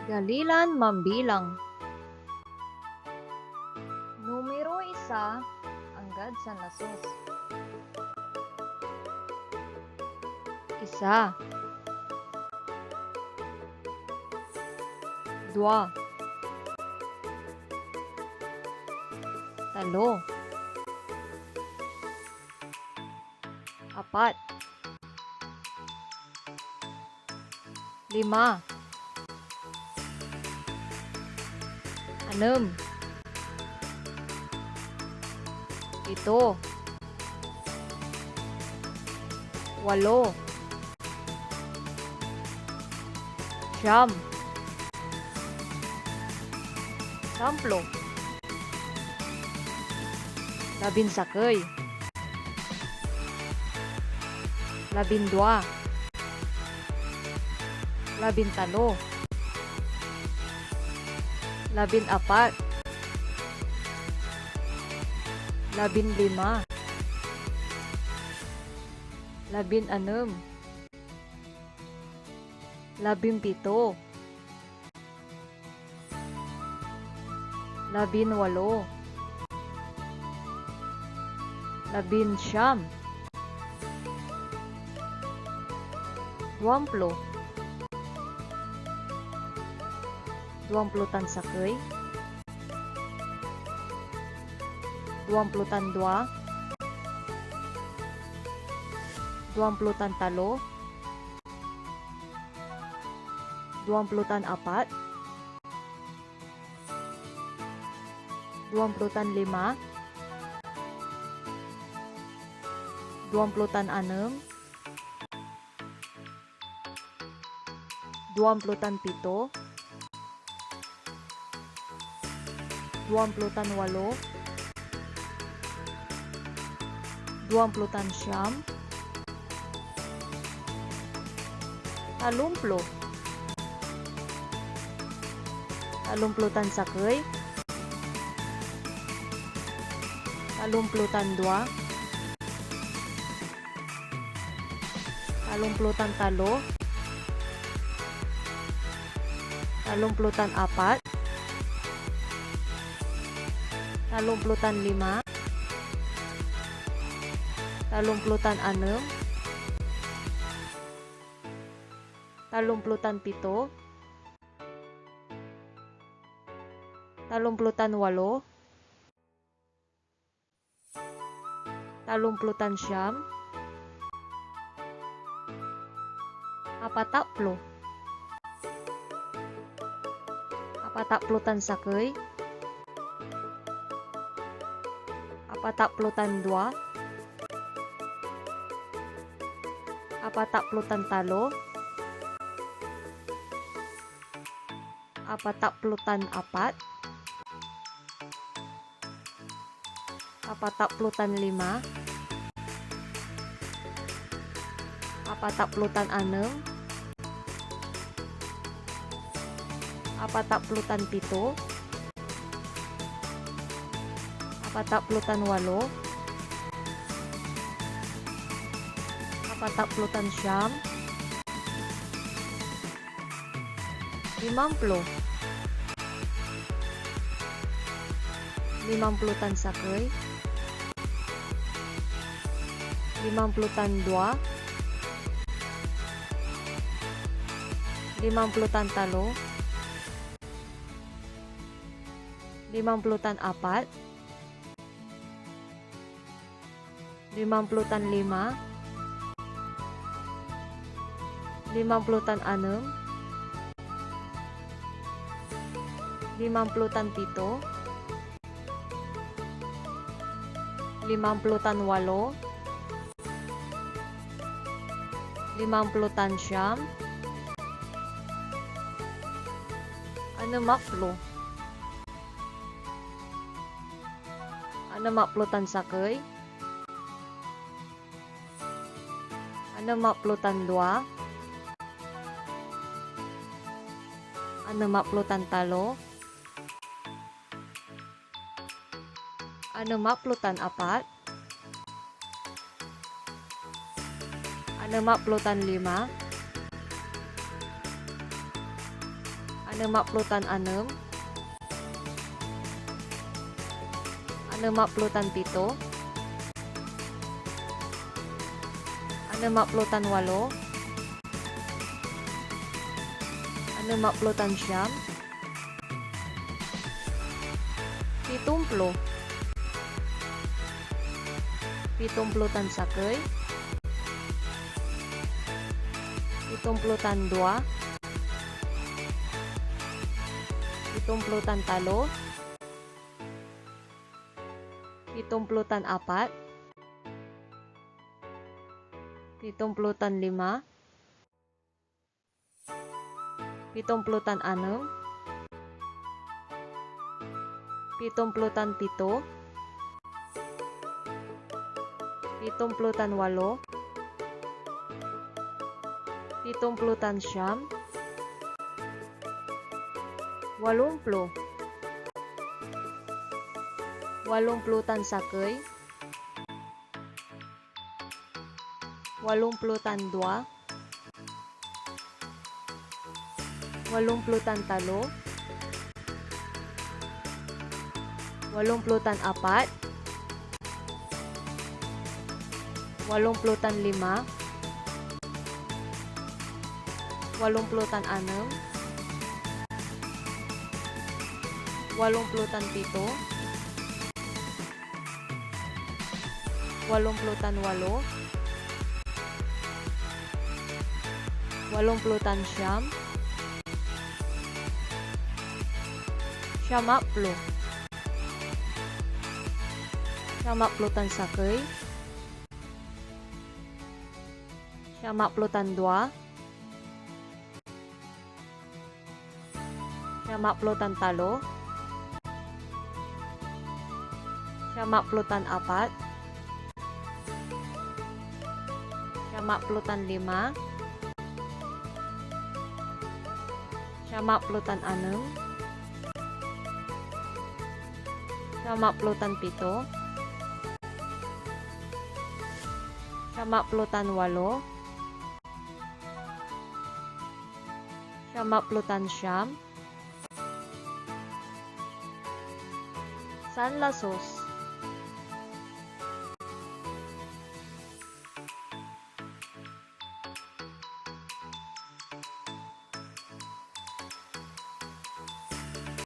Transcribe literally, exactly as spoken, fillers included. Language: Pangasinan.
Gali lan mambilang. Numero isa anggad sanlasus. Isa. Dua. Talo. Apat. Lima. Anem. Pito. Walo. Siyam. Samplo. Labinsakey. Labindua. Labintalo. Labinapat. Labinlima. Labinanem. Labimpito. Labinwalo. Labinsiam. Duamplo. Duamplo tan sakey. Duamplo tan dua. Duamplo tan talo. Duamplo tan apat. Duamplo tan lima. Duamplo tan anem. Duamplo tan pito. Duamplo tan walo. Duamplo tan siam. Talomplo. Talomplo tan sakey. Talomplo tan dua. Talomplo tan talo. Talomplo tan apat. Talomplo tan lima. Talomplo tan anem. Talomplo tan pito. Talomplo tan walo. Talomplo tan siam. Apataplo. Apataplo tan sakey. Apataplo tan dua. Apataplo tan talo. Apataplo tan apat. Apataplo tan lima. Apataplo tan anem. Apataplo tan pito. Apataplo tan walo. Apataplo tan siam. Limamplo. Limamplo tan sakey. Limamplo tan dua. Limamplo tan talo. Limamplo tan apat. Limamplo tan lima. Limamplo tan anem. Limamplo tan pito. Limamplo tan walo. Limamplo tan siam. Anemaplo. Anemaplo tan sakey. Anemaplo tan dua. Anemaplo tan talo. Anemaplo tan apat. Anemaplo tan lima. Anemaplo tan anem. Anemaplo tan pito. Anemaplo tan walo. Anemaplo tan siam. Pitomplo. Pitomplo tan sakey. Pitomplo tan dua. Pitomplo tan talo. Pitomplo tan apat. Pitomplo tan lima. Pitomplo tan anem. Pitomplo tan pito. Pitomplo tan walo. Pitomplo tan siam. Walomplo. Walomplo tan sakey. Walomplo tan dua. Walomplo tan talo. Walomplo tan apat. Walomplo tan lima. Walomplo tan anem. Walomplo tan pito. Walomplo tan walo. Walomplo tan siam. Siamaplo. Siamaplo tan sakey. Siamaplo tan dua. Siamaplo tan talo. Siamaplo tan apat. Siamaplo tan lima. Siamaplo tan anem. Siamaplo tan pito. Siamaplo tan walo. Siamaplo tan siam. Sanlasus.